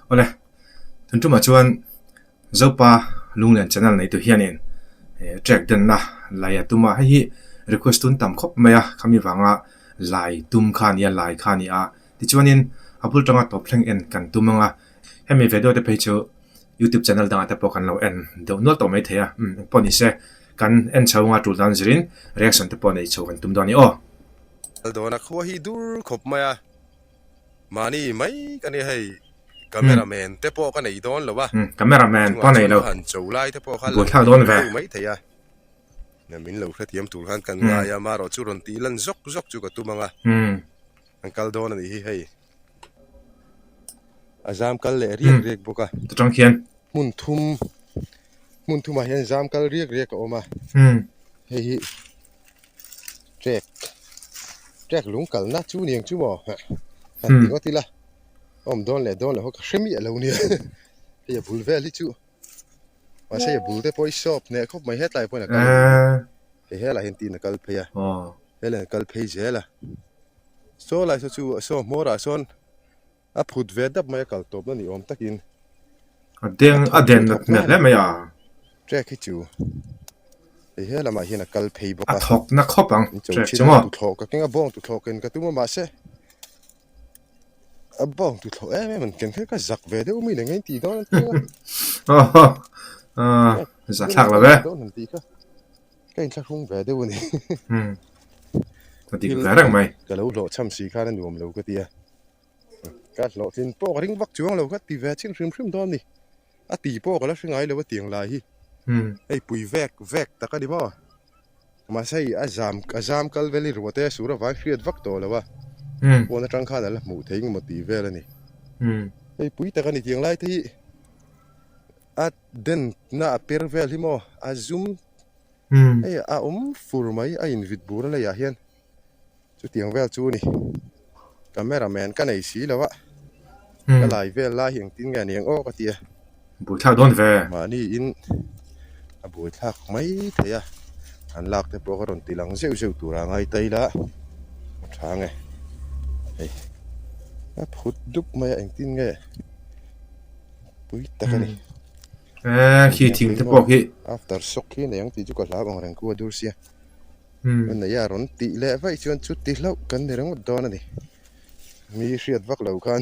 Awle, tun tumah chuan Zopa Lunglen channel neitu hianin track denna lai a tum a, hei hi request tun tam khawp mai a, khami vanga lai tum kha a ni a, lai kha a ni a. Tichuanin a bul tanga tawp thleng en kan tum ang a, hemi video te phei chu youtube channel dangah te pawh kan lo en deuh nual tawh mai thei a, umm engpawh ni se kan en chho anga tul dan zirin reaction te pawh nei chho kan tum dawn a ni aw. Dawna khua hi dur khawp mai a. Mahni mai ka nia hei camera man te pawh ka nei dawn lo a, Camera man chungah pawh nei chuan lo ka han cho lai te pawh kha buai thlak dawn ve. deuh mai thei a, min lo hrethiam tur khan kan ngai a, marawh chu rawn tih lan zawk zawk chu ka tum ang a, an kal dawn a nih hi hei a zam kal leh riak riak bawk a, Chutang khian hmun thum hmun thumah hian zam kal riak riak a awm a, hei hi. Trek trek lung kalna chu niang chu maw han ti ngawt ila awm dawn leh dawn loh ka hre miah lo nia hei a bul vel hi chu mahse a bul te pawh hi sawp hneh khawp mai hetlai pawhin a kal hei helai hian tiin a kal phei a helai a kal phei zel a saw lai saw chu saw hmawrah sawn. A phut ve dap mai a kal tawp na ni awm takin. A deng a den nat hmel hle mai a. Trek hi chu hei he lamah hian a kal phei bawk a. A thawk na khawp ang trek chu maw. Tuthlawh ka keng a bawng tuthlawh ken ka tum a mahse a bawng tuthlawh em em an ken kher ka zak ve deuh mai nge tih dawn an ti a. Aw za thlak lo ve. Dawn an tih kha ka inthlahrung ve deuh a ni. Ka dik ve reng mai. Ka lo hlawhchham si khan a nuam lo ka ti a. Ka hlawhtlin pawh ka ring vak chuang lo ka ti ve chin hrim hrim dawn a ni. A ti pawh ka la hre ngai lo a tiang lai hi. Hei pui vek vek tak a ni maw. Mahse hei a zam a zam kal vel hi ruah te a sur avang hriat vak tawh lo a. Pawn atang khan a la hmuh thei engemaw tih vel a ni. Hei pui tak a ni tiang lai te hi a den na a per vel hi maw a zum hei a awm fur mai a invit bur a leiah hian. Chutiang vel chu ni camera man ka nei si lo a ka lai vel lai hi engtin nge aniang aw ka ti a. Buaithlak dawn ve. Mahni in a buaithlak mai thei a an lak te pawh ka rawn ti lang zeuh zeuh tur a ngai ta ila a tha nge hei a phut dup mai a engtin nge pui tak a ni. Eee khi thing te pawh khi. After shock hi a nei ang tih chu ka hlau ang reng kua dur sia. A nei a rawn tih leh vaih chuan chu ti hlauh kan ni ringawt dawn a ni. Mi hriat vak lo khan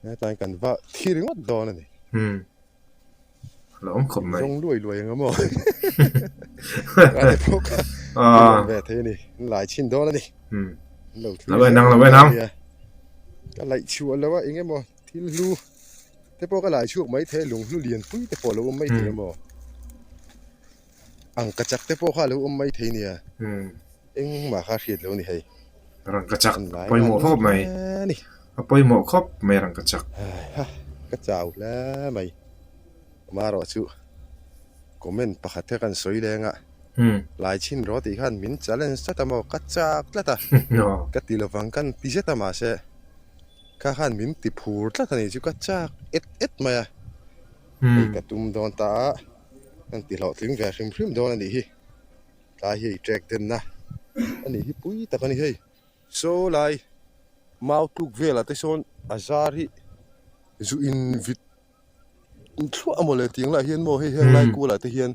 hetlai kan va thi ringawt dawn a ni. A awm khawp mai. Zawng luai luai ang a maw? Ka ti pawh kha a ve thei a ni. An lai chhin dawn a ni. Lo thlir zel ang lo en ang. Ka laih chhuah lo a eng emaw thil hlu te pawh ka lai chhuak mai thei a lunghlu lian pui te pawh a lo awm mai thei a maw? Angkachak te pawh kha a lo awm mai thei nia. Engmah kha a hriat lo a ni hei. Rangkachak a pawimawh khawp mai. A pawimawh khawp mai rangkachak. Ha ka chau hle mai. Amaherawh chu comment pakhat kha kan sawi leng a. Lai chhin rawh tih khan min challenge tlat a maw ka chak tlat a. Ka ti lovang kan ti zet a mahse kha khan min ti phur tlat a ni chu ka chak et et mai a. Hei ka tum dawn ta a. Kan ti hlawhtling ve hrim hrim dawn a nih hi. Tlai hi trek denna a nih hi pui tak a ni hei. Saw lai mau tluk velah te sawn a zar hi zu in vit thluah amaw le tiang lah hian maw hei heng lai kualah te hian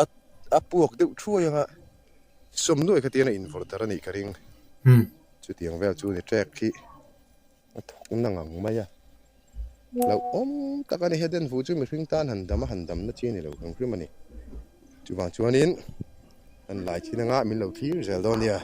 a a puak deuh thuai ang a sawmnuai kha tian a invawrh darh a nih ka ring. Chutiang vel chu ni trek hi. A thawk na ngang mai a, hlauhawm tak a ni. He den vu chu mihring tan han dam a, han damna chi a ni lo hrim hrim a ni. Chuvang chuanin han lai thin anga min lo thlir zel dawn nia.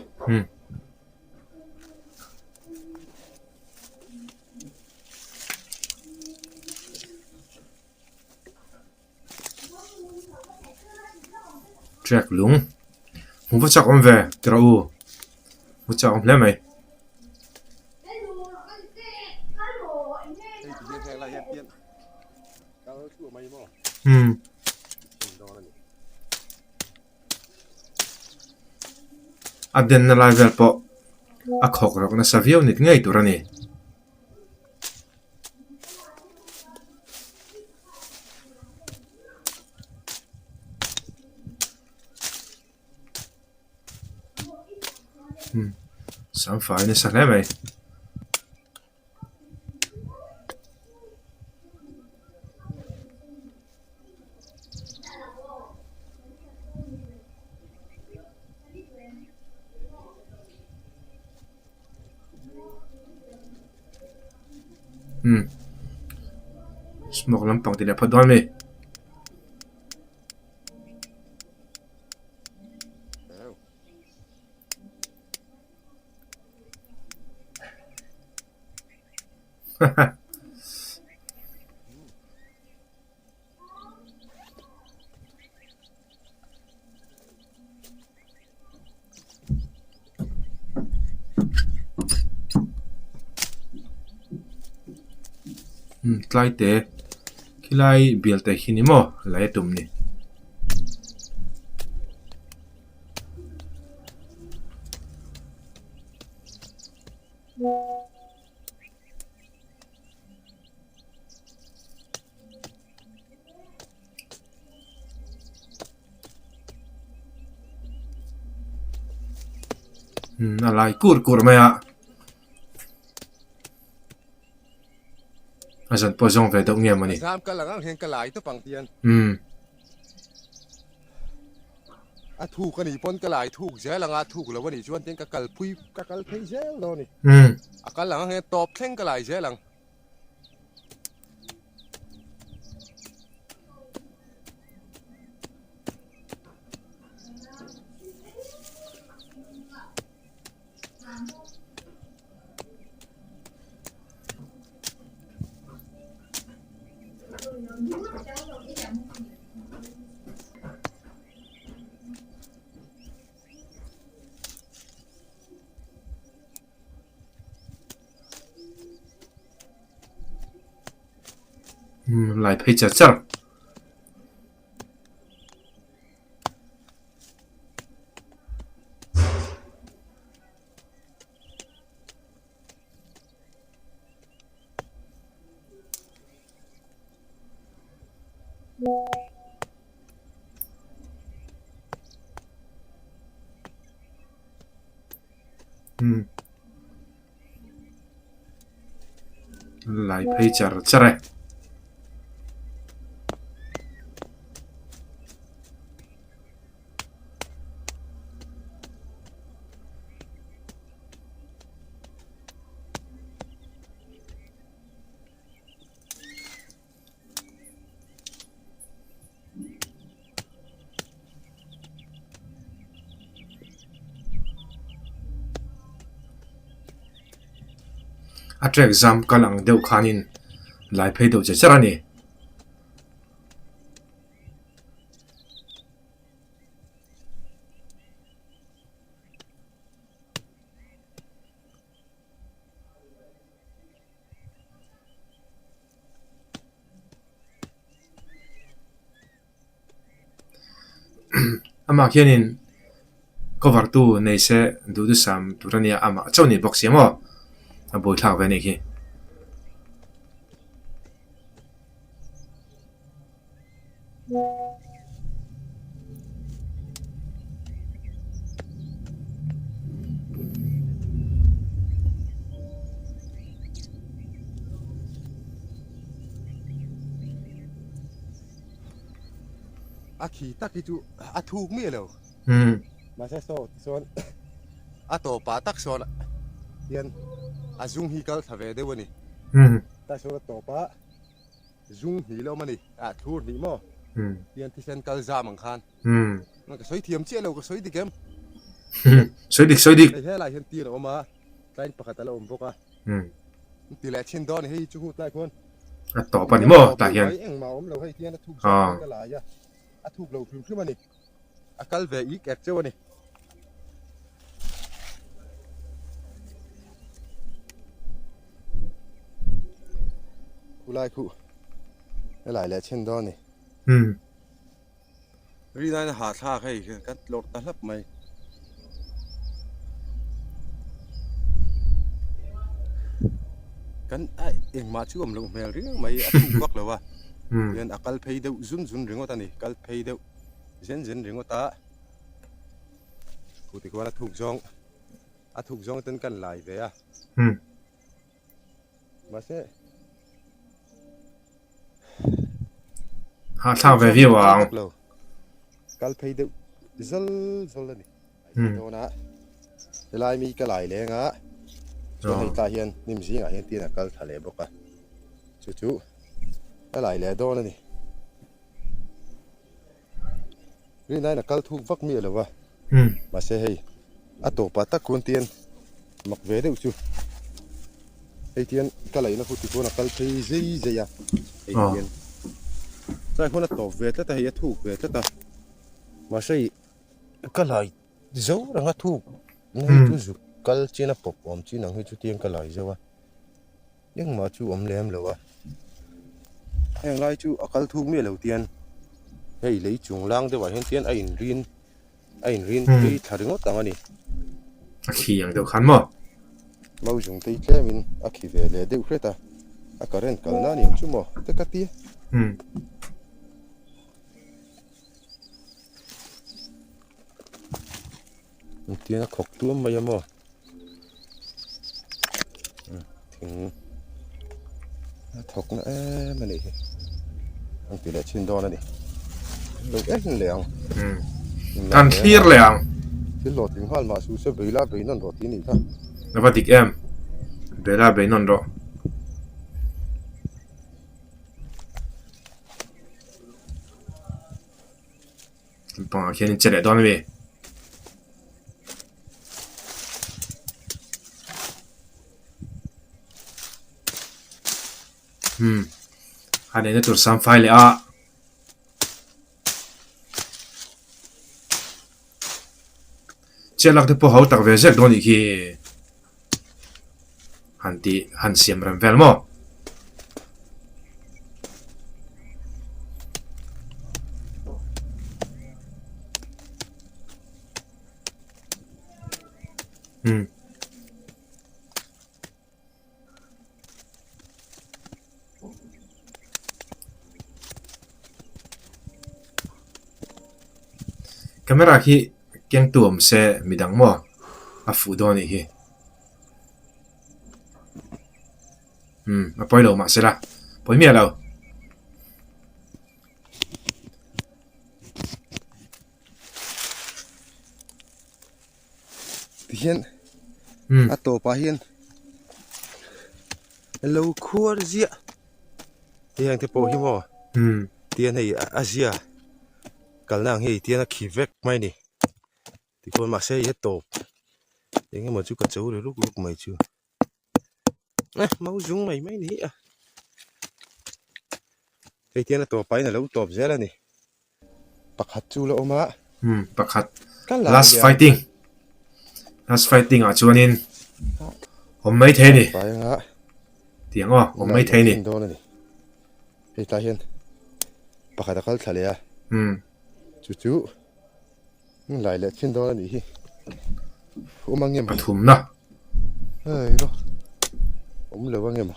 Trek lung hmu va chak awm ve ti rawh u hmu chak awm hle mai. Umm. A denna lai vel pawh a khawk rawk nasa viau nit ngei tur a ni. Samfai nasa hle mai. Umm smoke lampang ti leh phawt dawn a mi. Umm tlai te khilai bial te khi ni maw lai a tum ni. A lai kur kur mai a a zan pawh zawng ve deuh nge mawni umm. A thuk a nih pawn ka lai thuk zel ang a, thuk lo a nih chuan tin ka kal phui ka kal phei zel dawn a ni. A kal ang hian tawp thleng ka lai zel ang. Umm lai phei char char. Umm lai phei char char e. A track zam kal ang deuh khanin lai phei deuh che cher a ni. Amah khianin cover tu nei se duhthusam tur a nia amah chauh ni bawk si maw a buaithlak ve a nih khi. A khi tak hi chu a thuk miah lo. Mahse saw tichuan a tawpah tak sawn hian a zung hi kal thla ve deuh a ni. Tah sawn a tawpah Zung hnih lo mani ah thlur hnih maw hian thisen kal zam ang khan ka sawi thiam chiah lo ka sawi dik em sawi dik sawi dik hei helai hian tir a awm a tlai pakhat a la awm bawk a ti leh chin dawn hei chu tlai khuan a tawp a ni maw tah hian engmah awm lo hei hian a thuk zawk ka lai a a thuk lo hrim hrim a ni a kal ve ik ek cheu a ni. Khulai khu helai leh chhin dawn a ni. Rinai na hahthlak hei kan tlawrh ta hlap mai. Kan a engmah chu awm loh hmel riau mai a thuk vak lo a hian a kal phei deuh zun zun ringawt a ni kal phei deuh zen zen ringawt a chu tikhuan a thuk zawng a thuk zawng ten kan lai ve a mahse Hahthlak ve viau ang. Kal phei deuh zal zal a ni. Tuna helai mi ka lai leng a, chuan hei tah hian hnim zingah hian tin a kal thla leh bawk a. Chu chu a lai leh dawn a ni. Rinaiin a kal thuk vak miah lo va, mahse hei a tawpah tak khuan tian mak ve deuh chu hei tian ka laihna khu tikhuan a kal phei zei zei a, hei tian chai khuan a tawp ve tlat a hei a thuk ve tlat a, mahse ih ka lai zo reng a thuk na hi chu zuk kal chin a pawp awm chin ang hi chu tiang ka lai zo a. Engmah chu awm lem lo a, heng lai chu a kal thuk miah lo tian hei lei chung lang deuhah hian tian a inrin a inrin phei thla ringawt ang a ni. A khi ang deuh khan maw? Mau zung te hi tlemin a khi ve leh deuh hret a, a current kalna a ni ang chu maw te ka ti. Engtiang a khawk tuam mai a maw? Thing a thawk na em a nih hi an ti leh chin dawn a ni lo en leh ang kan thlir leh ang thil hlawhtling nghal mah su se beila bei nawn rawh tih a nih kha a va dik em beila bei nawn rawh. Pangah khian in che leh dawn a mi. Hmm a neihna tur sam fai leh a. Chiah lak te pawh ho tak ve zek dawn nih khi han tih han siam rem vel maw. Hmm. Camera khi keng tu awm se midang maw a fuh dawn anih hi. Umm a pawi lo mahse la pawi miah lo. Tihian a tawpah hian lo khuar ziah hei ang te pawh hi maw tihian hei a zia kalna ang hi hei tihian a khi vek mai a ni tikhuan mahse hei a tawp eng emaw chu ka cho ri ruk ruk mai chu eh mau zung mai mai ni hi a hei tihian a tawpah hian a lo tawp zel a ni. Pakhat chu la awm a. Hmm, pakhat. Last fighting. Last fighting ah chuanin awm mai thei ni. Tiang aw, awm mai thei ni. Hei tlai hian pakhat a kal thla leh a. Hmm. Chu chu lai leh thin dawn a nih hi. Awm ang em? Pathumna. Hei ro. Awm lo ang em?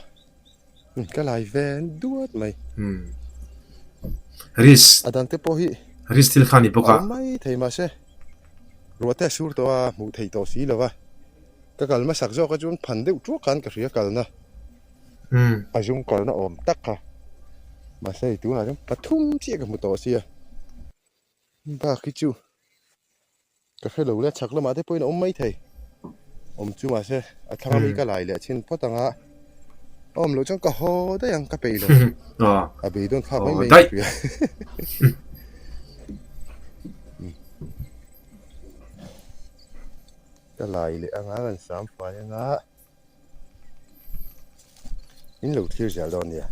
Ka lai ve duat mai. Hmm. Risk. A dang te pawh hi. Risk thil kha ni bawk a. Awm mai thei mahse ruah te a sur tawh a hmuh theih tawh si lo va. Ka kal hmasak zawk a chuan phan deuh tuak khan ka hria kalna. Hmm. A zum kalna awm tak kha. Mahse hei tunah chuan pathum chiah ka hmu tawh sia. Bak hi chu. Ka hre lo le, chhak lamah te pawhin a awm maithei. Awm chu mahse a thlang ami ka lai leh chin phawt ang a, a awm loh chuan ka haw daih ang ka peih lo. A beidawn thlak mai mai ka hria. Ka lai leh ang a, kan sam fai ang a. In lo thlir zel dawn nia.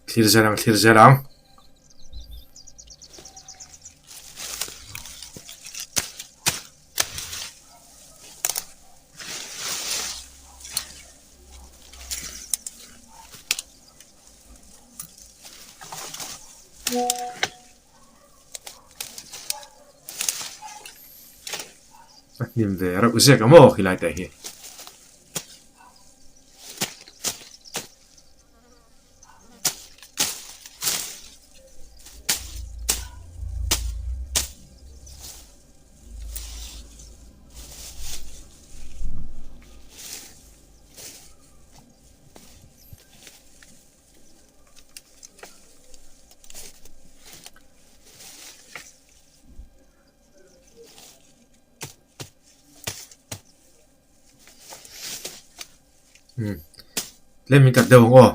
Thlir zel ang, thlir zel ang. A hnim ve reuh zek a maw khilai te hi. Umm tlem in kat deuh ang aw.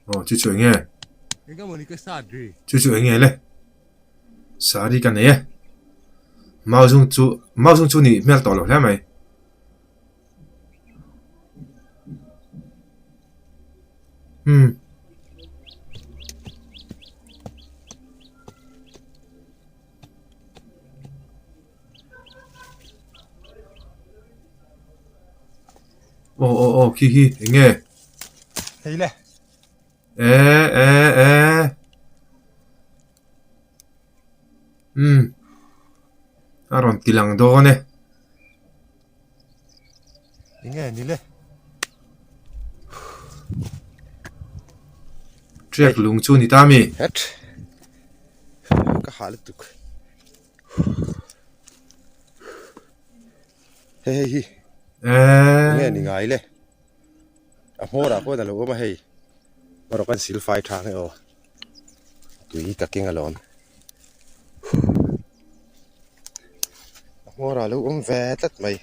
Aw chu chu enge? Chu chu enge le? Sari ka nei e. Mau zung chu mau zung chu nih hmel tawh lo hle mai. Umm. Aw aw aw khi hi eng nge? Hei le. E e e. Umm. A rawn ti lang dawn e. Eng nge ni le? Trek lung chu ni ta mi? Het. Ka hah lutuk. Hei hei hi enge ni ngai le a hmawr ah pawh a lo awm a hei erawh kan sil fai tha nge aw tui ka keng alawm a hmawr ah a lo awm ve tlat mai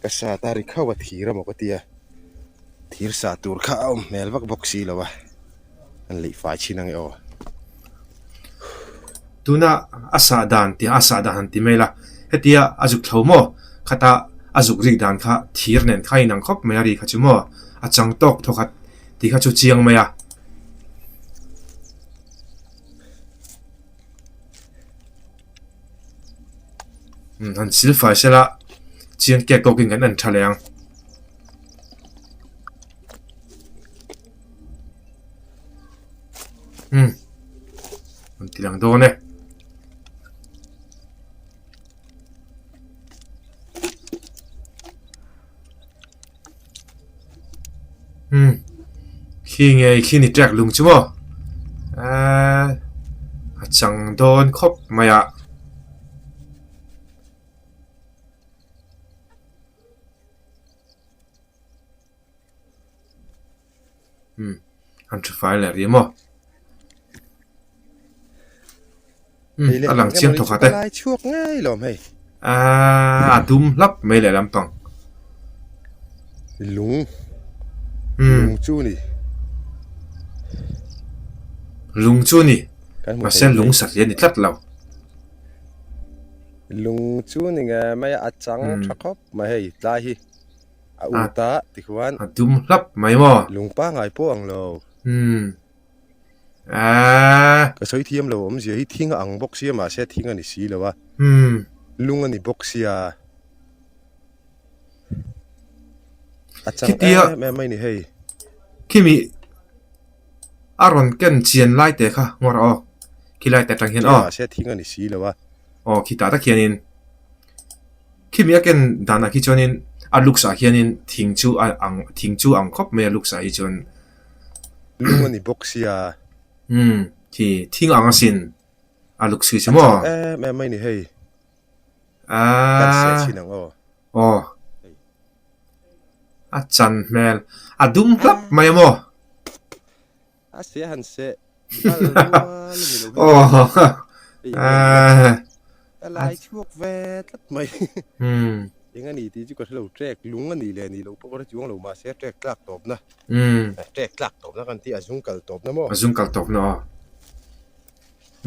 ka sa ta ri khauh a thir amaw ka tia thir sa tur kha a awm hmel vak bawk si lo a an leih fai thin ange aw. Tuna a sah dan tih a sah dan han ti mai la, hetia a zuk thlo maw? Khata a zuk rik dan kha thir nen kha inang khawp mai a ri kha chu maw? A chang tawk thawkhat tih kha chu chiang mai a. Umm han silfai sela chiang kek tawkin kan en tha leh ang. Umm an ti lang dawn e. Umm khi nge khi ni trek lung chu maw eee a chang dawn khawp mai a. Umm an tha fai leh rih maw umm a lang chiang thawk khat e aaa a dum hlap mai leh lampang lung lung chu ni lung chu ni mahse lung satliah a ni tlat lo lung chu ni nge mai a chang tha khawp mai hei tlai hi. A ut a tikhuan. A dum hlap mai maw? Lung pangngai pawh ang lo. Umm. Aaa. Ka sawi thiam lo awmzia hi thing a ang bawk sia mahse thing a ni si lo a. Umm. Lung a ni bawk sia. A chang em em mai ni hei. Khimi a rawn ken chian lai te kha ngawr aw. Khi lai te atang hian aw. Mahse thing a ni si lo a. Aw khitah tak hianin. Khimi a ken danah khi chuanin a looks ah hianin thing chu a ang thing chu ang khawp mai a looks ah hi chuan. Lung a ni bawk sia. Umm khi thing ang asin a looks khi chu maw. A chak em em mai ni hei. Aaa. Kan seh chhin ang aw. Aw. A chan hmel a dum hlap mai a maw. A seh han seh dal rual ni lo hi. A lai chhuak ve tlat mai. Eng a ni tih chu ka hrelo trek lung a ni leh ni lo pawh ka hre chuang lo mahse trek tlak tawpna trek tlak tawpna kan tih a zung kal tawpna maw. A zung kal tawpna aw.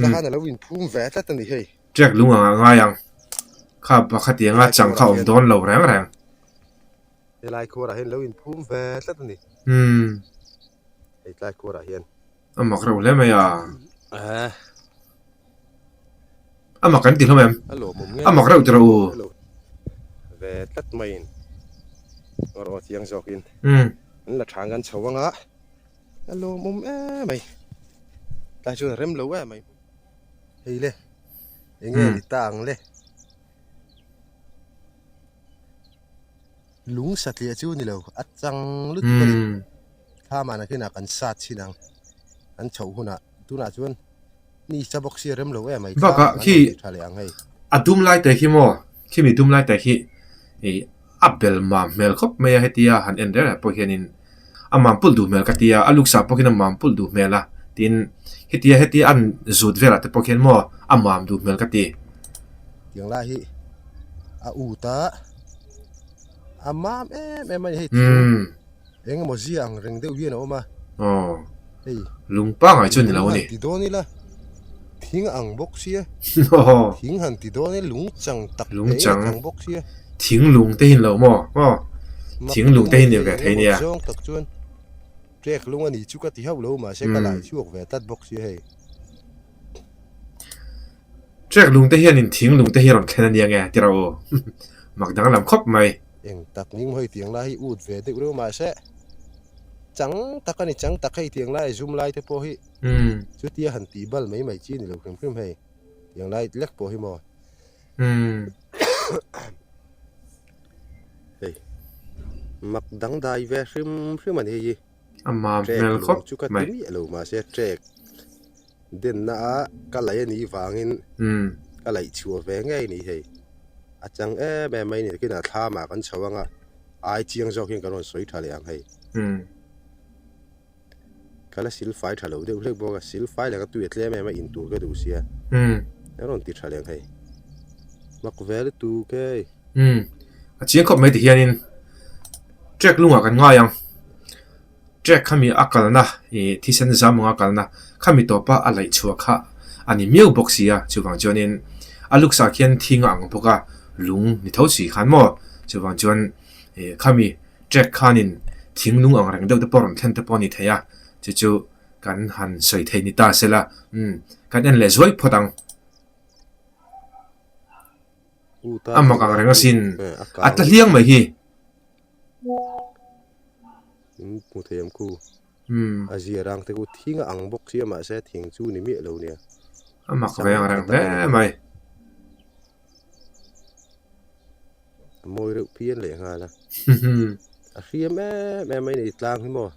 Ka han a lo inphum ve tlat a ni hei. Trek lung ang a ngai ang. Kha pakhat ianga chang kha awm dawn lo reng reng. Helai khuarah hian lo inphum ve tlat a ni. Hei tlai khuarah hian. A mak reuh hle mai a. A mak an ti hlawm em? A lawmawm nge. A mak reuh tiraw u. Ve tlat maiin erawh chiang zawkin an la thang kan chho anga a lawmawm em mai. Tlai chuan a rem lo em mai. Hei le eng nge ni ta ang le. Lung satliah chu ni lo a chang lutuk a ni thla mahna khian kan sat chhin ang an chhoh hunah tunah chuan mi sa bawk sia rem lo em mai thla bakah khi tha leh ang hei a dum lai te khi maw khimi dum lai te khi ih a bel mam hmel khawp mai a hetia han en reng reng pawh hianin a mam pulh duh hmel ka tia a luksa pawh khian a mam pulh duh hmel a tin hetia hetia an zut velah te pawh khian maw a mam duh hmel ka ti. Tiang lai hi a ut a a mam em em a ni hei thing. Eng emaw zia ang reng deuh hian a awm a. Aw. Hei. Lung pangai chu ni lo a ni. Lung han ti dawn ila thing ang bawk sia. Aw. Thing han ti dawn ila lung chang tak te a chang bawk sia. Thing lung te hi ni lo maw? Aw. Thing lung te hi ni ve thei nia. Zawng tak chuan trek lung a ni chu ka ti hauh lo mahse ka lai chhuak ve tlat bawk sia hei. Trek lung te hianin thing lung te hi a rawn thlen a nia nge ti rawh u. Mak danglam khawp mai. Eng tak ning hawi tiang lai hi ut ve deuh reuh mahse chang tak a ni chang tak hei tiang lai zum lai te pawh hi chutia han tih bal mai mai chi a ni lo hrim hrim hei tiang lai lek pawh hi maw hei mak dangdai ve hrim hrim a ni hei hi. A mam Trek hmel lung khawp chu ka ti mai. miah lo mahse trek denna a ka laih a nih vangin ka laih chhuah ve ngei a ni hei. A chang em em mai a ni nakinah thlamah kan chho anga ai chiang zawk hian kan rawn sawi tha leh ang hei. Ka la silfai tha lo deuh hlek bawk a, silfai leh ka tui a tlem em a in tur ka duh sia a rawn ti tha leh ang hei. Mak ve lutuk hei. Umm a chiang khawp mai ti hianin trek lungah kan ngai ang trek khami a kalna ih thisen zam anga kalna khami tawpa a laih chhuah kha a ni miau bawk si a chuvang chuanin a looks ah khian thing a ang bawk a lung ni tho si khan maw chuvang chuan ih khami trek khanin thing lung ang reng deuh te pawh rawn thlen te pawh a ni thei a chu chu kan han sawi thei ni ta sela umm kan en leh zuai phawt ang. A mak ang reng asin. A tla hliang mai hi. In hmu thei ang khu. A zia rang te khu thing a ang bawk sia mahse thing chu ni miah lo nia. A mak ve ang reng hle mai. A mawi reuh phian leh nghal a. A hriam em em mai a ni tlang hi maw.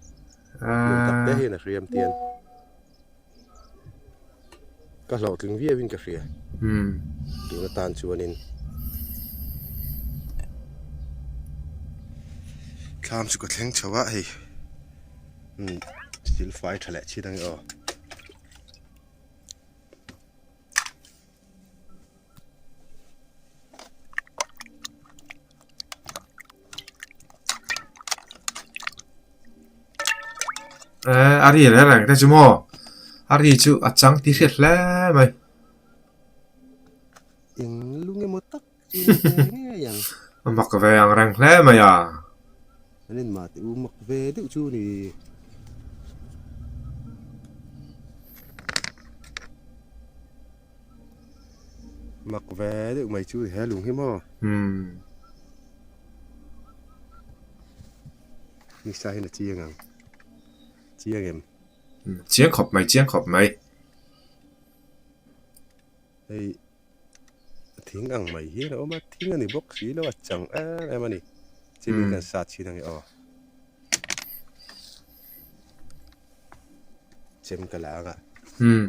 Nuam tak te hian a hriam tian. Ka hlawhtling viau in ka hria. Tun atan chuanin thlam chu ka thleng chho a hei thil fai tha leh chin ange aw. Eh a ri reng reng te chu maw a ri chu a chang tih hriat hle mai. Eng lung emaw tak chu ni ve ngei ang. A mak ve ang reng hle mai a. An in mah teh u mak ve deuh chu ni. Mak ve deuh mai chu he lung hi maw. Umm. Nisa hian a chiang ang. Chiang em? Chiang khawp mai, chiang khawp mai. Hei thing ang mai hian a awm a, thing a ni bawk si lo a, chang em em a ni. Chimi kan sat chhin ang e aw. Chem ka la ang a. Umm.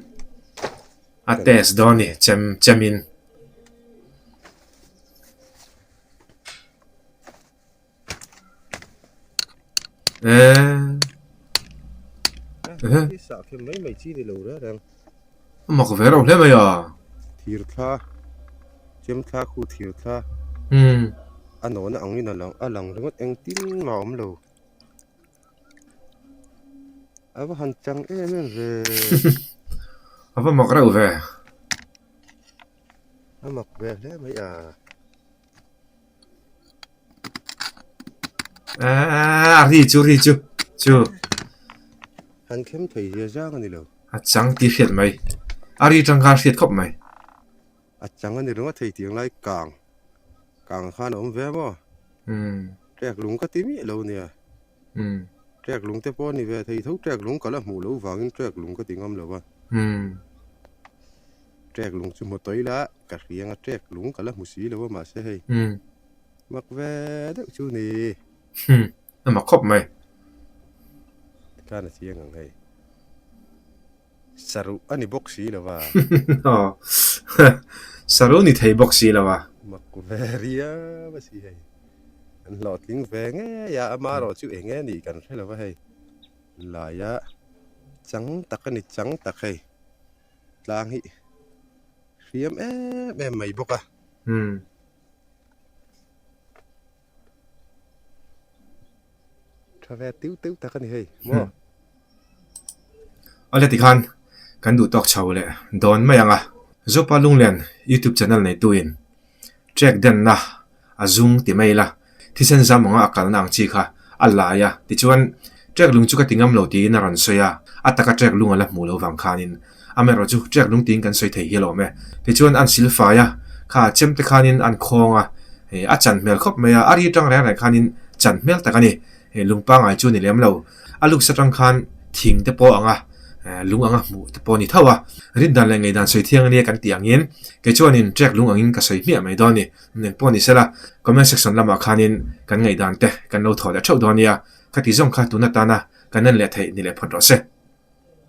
A test dawn a ni chem chemin. A mak ve reuh hle mai a. Thir thla chem thla khu thir thla a nawhna angin a lang a lang ringawt engtin mah a awm lo. A va han chang em em ve. A va mak reuh ve. A mak ve hle mai a. A ri chu ri chu chu. Han khem thei zia zang a ni lo. A chang tih hriat mai. A ri tang khan hriat khawp mai. A chang a ni ringawt thei tiang lai kang kang khan a awm ve maw. Trek lung ka ti miah lo nia. Trek lung te pawh a ni ve thei tho trek lung ka la hmuh loh vangin trek lung ka ti ngam lo va. Trek lung chu hmu tawih la. Ka hriang a trek lung ka la hmu si lo a mahse hei mak ve deuh chu ni. Hmm a mak khawp mai. Tikhan a chiang ang hei. Saruh a ni bawk si lo a. Aw saruh ni thei bawk si lo a. Mak ve riau a si hei. An hlawhtling ve ngei a amaherawh chu eng nge nih kan hre lo a hei. Laia chang tak a ni chang tak hei. Tlang hi hriam em em mai bawk a. Tha Tha ve tiu tiu tak a ni hei maw. Awle tikhan kan duh tawk chho leh dawn mai ang a. Zopa Lunglen YouTube channel neituin Trek denna a zung ti mai la, thisen zam anga a kalna ang chi kha a lai a, tichuan trek lung chu ka ti ngam lo tiin a rawn sawi a, a taka trek lung a la hmuh lo vang khanin amaherawh chu trek lung tiin kan sawi thei hi alawm e. Tichuan an silfai a, kha chem te khanin an khawng a, a chan hmel khawp mai a, a ri tang reng reng khanin chan hmel tak a ni. Lung pangngai chu ni lem lo, a luk sa tang khan thing te pawh anga lung anga hmuh te pawh a ni tho a, rin dan leh ngei dan sawi thiang ania kan tih angin kei chuanin trek lung angin ka sawi hmiah mai dawn a ni. Eng pawh ni sela, comment section lamah khanin kan ngaihdan te kan lo thawh leh theuh dawn nia, khati zawng kha tun atana kan en leh theih ni leh phawt rawh se.